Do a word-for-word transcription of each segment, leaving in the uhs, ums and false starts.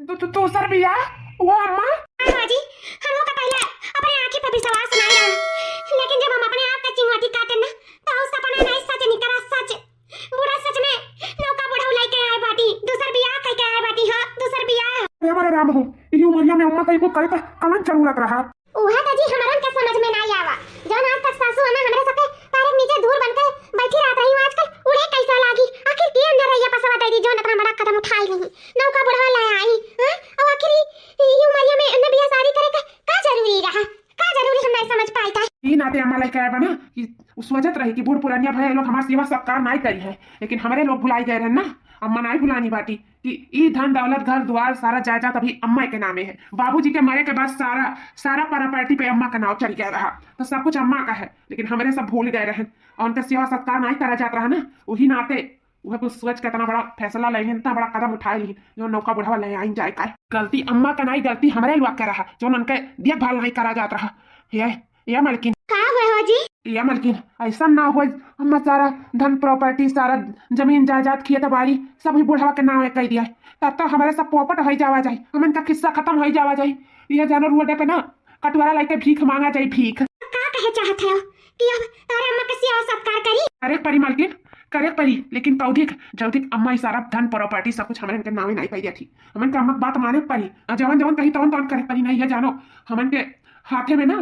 तू, तू, तू सर बिया, वो अम्मा? हाँ बाजी, हम लोग का पहले अपने आँखी पे विश्वास नहीं रहा, लेकिन जब हम अपने आप का चिंगाटी काटे ना, तो उ सपना नहीं सच निकला, सच। बूढ़ा सच में नौका बुढ़ऊ लेके आए बाटी, दूसर बियाह करके आए बाटी, हाँ, दूसर बियाह। अरे हमारे राम हो, ये उमरिया में अम्मा का एको करे का कवन जरूरत रहा? उहे तो जी हमरन के समझ में नाई आवा। जौन आज तक सासू अम्मा हमरे सबके पैर के नीचे धूर बन के बैठी रहत रही, आजकल उड़े कैसा लागी? आखिर के अंदर रहिया पसवा दे दी, जौन इतना बड़ा कदम उठाई नहीं, नौका बुढ़वा ले आई, हाँ? और आखिर ई, ई उमरिया में न बियाह शादी करे का का जरूरी रहा? का जरूरी हम नहीं समझ पाई था। ई नाते अम्मा लेके आए बा ना कि उ सोचत रही कि बूढ़ पुरानिया भाई लोग हमार सेवा सत्कार नाई करी है, लेकिन हमरे लोग भुलाई गए रहन ना। अम्मा नाई भुलानी बाटी कि ई धन दौलत घर द्वार सारा जायदाद अभी अम्मा के नामे है। बाबूजी के मरे के बाद सारा, सारा प्रॉपर्टी पे अम्मा का नाव चढ़ गया रहा, तो सब कुछ अम्मा का है, लेकिन हमरे सब भूल गए रहन और उनका सेवा सत्कार नाई करा जात रहा ना। वही नाते वह कुछ सोच के इतना बड़ा फैसला लेने, इतना बड़ा कदम उठाए ली, जो नौका बुढ़वा ले आइन जाए का। गलती अम्मा का नाई, गलती हमरे लोग के रहा, जो उनके देखभाल नाई करा जात रहा। ये, ये मलकिन। का हुए हो जी? ये मलकिन, ऐसा ना हो, अम्मा सारा धन प्रॉपर्टी, सारा जमीन जायदाद, खेत बाड़ी सब ही बुढ़वा के नाम कह दिया, तब तो हमारे सब पोपट हो जावा जाए, हमन का किस्सा खत्म हो जावा जाए। ये जानो रोडे पे ना कटोरा लेके भीख मांगा जाई, भीख। का कहे चाहत है कि अब तारे अम्मा के सेवा सत्कार करी? करे परी मालकिन, करे परी, लेकिन तौधिक जौधिक अम्मा ई सारा धन प्रॉपर्टी सब कुछ हमरे इनके नामे नहीं पाई थी। हमन के अम्मा के बात माने परी, आ जवन जवन कही तवन तवन करे परी। नहीं है जानो, हमन के हाथे में ना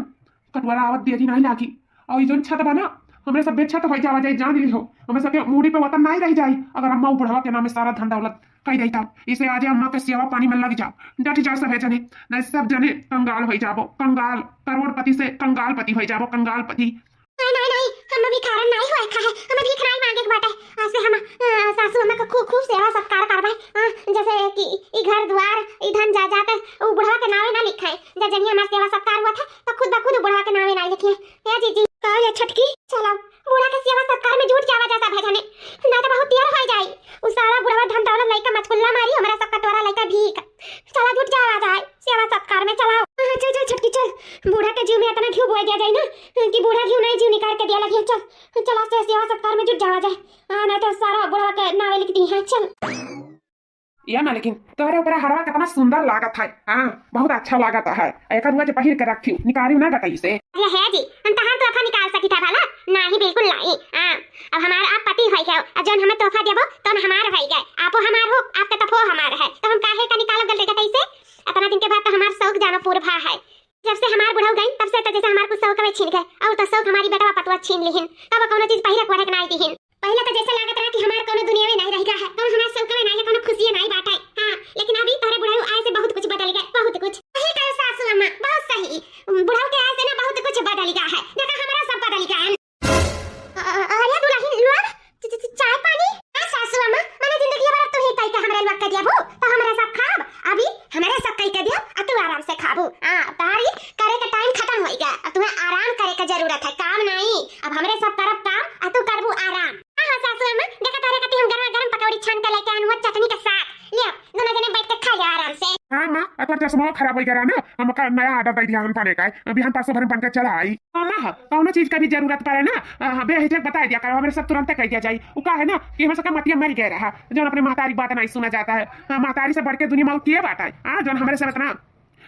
कटोरा आवत देरी नहीं लागी। और ई जौन छत बा ना, हमरे सब बेछत हो जावा जाई, जान ली हो। हमरे सबके मूड़ी पे वतन नहीं रह जाई अगर अम्मा उ बुढ़वा के नामे सारा धन दौलत कह देता। इसे आज अम्मा के सेवा पानी में लग जाओ, डट जाओ सभे जने, नहीं सब जने कंगाल हो जाबो, कंगाल, करोड़पति से कंगालपति हो जाबो, कंगालपति। नहीं, नहीं, नहीं, हम भिखारन नहीं हुआ खा है, हमें भीख नहीं मांगे के बाटे। आज से हम, अ, सासू अम्मा का खूब, खूब सेवा सत्कार करबे, हाँ, जैसे कि ई घर द्वार, ई धन जायदाद, उ बुढ़वा के नावे ना लिखे। जब जनी हमार सेवा सत्कार हुआ था, तो खुद ब खुद उ बुढ़वा के नावे ना लिखे। ए जीजी, का ये छटकी? चलो, बूढ़ा के सेवा सत्कार में जुट जावा जा सभे जने, नहीं तो बहुत देर हो जाई। उ सारा बुढ़वा धन दौलत लइका मचकुल्ला मारी, हमरा सब कटोरा लइका भीख। चला जुट जावा जाए सेवा सत्कार में, चला। हाँ, चल, चल छटकी चल, बूढ़ा के जीव में इतना घिउ बोल दिया जाए ना कि बूढ़ा घिउ नहीं जीव निकाल के दिया लगे। चल, चला से सेवा सत्कार में जुट जावा जाए, हाँ, नहीं तो सारा बुढ़वा के नावे लिख दी है। चल। या मालकिन, तोहरे ऊपर हरवा कितना सुंदर लागत है। हाँ, बहुत अच्छा लागत है। एकर हुआ जे पहिर के रखियो, निकालियो ना गटई से। अरे हे जी, हम तहार तोहफा निकाल सकी था भला? नाही, बिल्कुल नाही। हाँ, अब हमार आप पति होई गए, अब जौन हमें तोहफा देबो, तौन हमार होई गए। आपो हमार हो, आपके तफो हमार है, तो हम काहे का निकालब गलती गटई से? इतना दिन के बाद तो हमार शौक जानो पूर भा है। जब से हमार बुढ़ऊ गई, तब से तो जैसे हमार कुछ शौक में छीन गए, और तो शौक हमारी बेटवा पतवा छीन लिहिन। कब कौनो चीज पहिरे के ओढ़े के नाही दिहिन। पहिले तो जैसे लागत रहा कि हमार कोनो दुनिया में नाही रह गया है, कोनो हमार शौक में नाही है, कोनो खुशिये नाही बाटे। हाँ, लेकिन अभी तोहरे बुढ़ऊ आए से बहुत कुछ बदल गए, बहुत कुछ। सही कहे सासू अम्मा, बहुत सही। बुढ़ऊ के आए से ना बहुत कुछ बदल गया है। देखा, हमारा सब बदल गया है। अ-, अ-, अरे दुल्हन लोग, च-, च-, च-, चाय पानी? हाँ सासू अम्मा, मने जिंदगी भर तू ही कई के हमरे लोग के दियाबू, तो हमरे सब खाब। अभी हमरे सब कई के दियो, आ तू आराम से खाबू। हाँ, तारी करे के टाइम खत्म होई गया, अब तुम्हें आराम करे के जरूरत है, काम नहीं। अब हमरे सब करब काम, आ तू करबू आराम। हाँ, हाँ, सासू अम्मा, देखा तोहरे खातिर हम गरमा गरम पकौड़ी छान के लेके आन हुआ चटनी के साथ। लियो, दोनों जने बैठ के खा लियो आराम से। हाँ माँ, अब तो चश्मा खराब हो गया ना, हमका नया ऑर्डर दे दिया हम थाने का, बिहान परसों भर में बन के चला आई। हाँ माँ, कौनो चीज का भी जरूरत पड़े ना, अ, बेहिचक बताई दिया करो, हमरे सब तुरंते कह दिया जाई। उ का है ना कि हम सबका मतिया मर गया रहा, जौन अपने महतारी की बात नहीं सुना जाता है। हाँ, महतारी से बढ़ के दुनिया में और किए बात है। हाँ, जौन हमरे सब इतना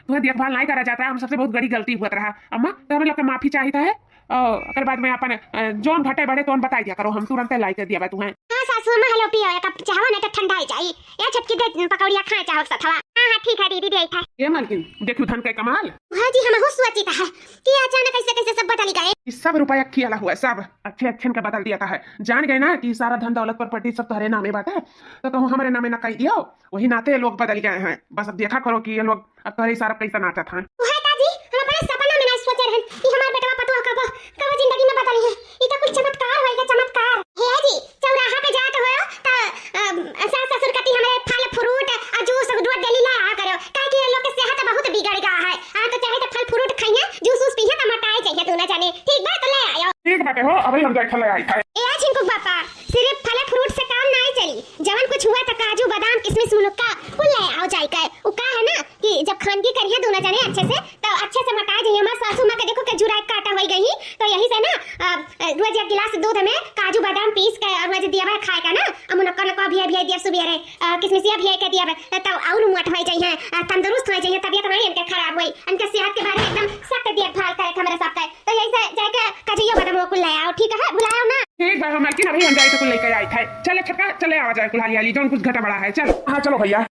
तुम्हें देखभाल नहीं करा जाता, हम सबसे बहुत बड़ी गलती हुआ रहा। अम्मा, तो हमें लोग के माफी चाहिए है। और ओकर बाद में अपन, अ, जौन घटे बढ़े तौन बताई दिया करो, हम तुरंते लाई के दिया बा तुम्हें। हाँ सासू अम्मा, हेलो पियो, एक कप चाहवा नहीं तो ठंडा ही जाई। या छटकी दे पकौड़िया खाए चाहो सथवा। हाँ, हाँ, ठीक है दीदी, दे था। ये मालकिन, देखियो धन के कमाल। हाँ जी, हम हो सोचित है कि अचानक कैसे कैसे सब बदल गए। ये सब रुपया खियाला हुआ, सब अच्छे अच्छे का बदल दिया था है। जान गए ना कि सारा धन दौलत प्रॉपर्टी सब तोहरे नामे बाटे, तो तुम हमारे नामे ना कह दियो। वही नाते ये लोग बदल गए हैं। बस अब देखा करो कि ये लोग अब तोहरे इशारा कैसे नाचत हैं। उहे दादी, हम अपने सपना में नहीं सोचे रहन कि हमार बेटवा पतोह कबो, कबो जिंदगी में बदली है। ई तो कुछ चमत्कार होई गया, चमत्कार। हे जी, चौराहा पे जात हो तो, अम, सास ससुर कती हमरे फल फ्रूट आ जूस रोज डेली ले आया करो, काहे कि ये लोग के सेहत बहुत बिगड़ गया है। आ तो चाहे तो फल फ्रूट खाइए, जूस वूस पीहे तो मोटाए जाइए तू ना जाने। ठीक बा, तो ले आयो। ठीक बाटे हो, अबे हम जाए ले आई खाए। ए झिनकू बापा, सिर्फ फल फ्रूट से काम नहीं चली, जवन कुछ हुआ तो काजू बादाम किशमिश मुनुक्का कुल ले आओ जाए के। उ का है ना कि जब खानगी करिहे दोनों जने अच्छे से, तो अच्छे से मोटाए जाइए। हमार सासू माँ के देखो के जुराए काटा होई गई, तो यही से ना, अ, अ, रोज एक गिलास दूध में काजू बादाम पीस के और रोज दिया बा खाए का ना, और मुनक्का नक्का भी है, भी है दिया सुबेरे, अ, किसमिसिया भी है के दिया बा, तो और मोट होई जाइए, अ, तंदुरुस्त होई जाइए, तबियत नहीं इनके खराब होई, इनके सेहत के बारे में एकदम सख्त देखभाल करे के हमारे साथ है। तो यही से जाके काजुयो बादाम कुल ले आओ, ठीक है, भुलाओ ना। ठीक बा, हम मलकिन अभी हम जाए तो कुल लेके आई थे। चले छोटका, चले आवा जाए कुल हाली हाली, जौन कुछ घटा बड़ा है, चल। हाँ, चलो भैया।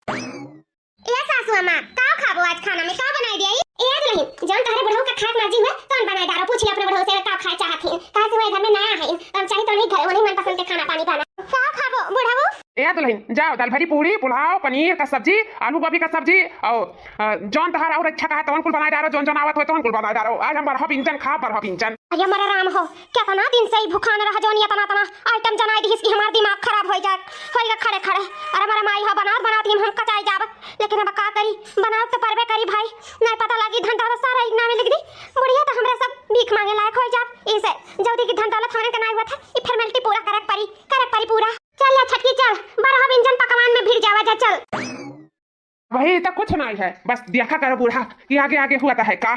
ए सासू अम्मा, का खाबो आज खाना में, का बनाई दिया? ए दुल्हन, जौन तहरे बुढ़ऊ के खाए के मर्जी हुए, तौन बनाई डारो। पूछ ले अपने बुढ़ऊ से का खाए चाहत ही। काहे से वह घर में नया है, तो हम चाही तो उन्हीं घर, उन्हीं मनपसंद के खाना पानी बना। का खाबो बुढ़ऊ? ए दुल्हन, जाओ, दाल भरी पूरी, पुलाव, पनीर का सब्जी, आलू गोभी का सब्जी, और, अ, जौन तहार और अच्छा कहा तौन कुल बनाई डारो, जौन जौन आवत हो तौन कुल बनाई डारो। आज हम बरह बिंजन खा, बरह बिंजन। अरे हमारा राम हो, केतना दिन से ही भुखान रह जौन एतना एतना आइटम जनाई दिहिस कि हमार दिमाग खराब होई जाए, होई गा खड़े खड़े। अरे हमारा माई हो, बनात बनात ही हम कचाई जाब, लेकिन अब का करी, बनाव तो परबे करी भाई, नहीं पता लगी धन दौलत सारा एक नामे लिख दी, बुढ़िया तो हमरा सब भीख मांगे लायक होई जाब। इसे जल्दी की धन दौलत होने के नाई हुआ था, ये फॉर्मेलिटी पूरा करक परी, करक परी पूरा। चल या छटकी चल, बरह बिंजन पकवान में भिड़ जावा जा, चल। वही तो कुछ नहीं है, बस देखा करो बूढ़ा कि आगे आगे हुआ तो है का।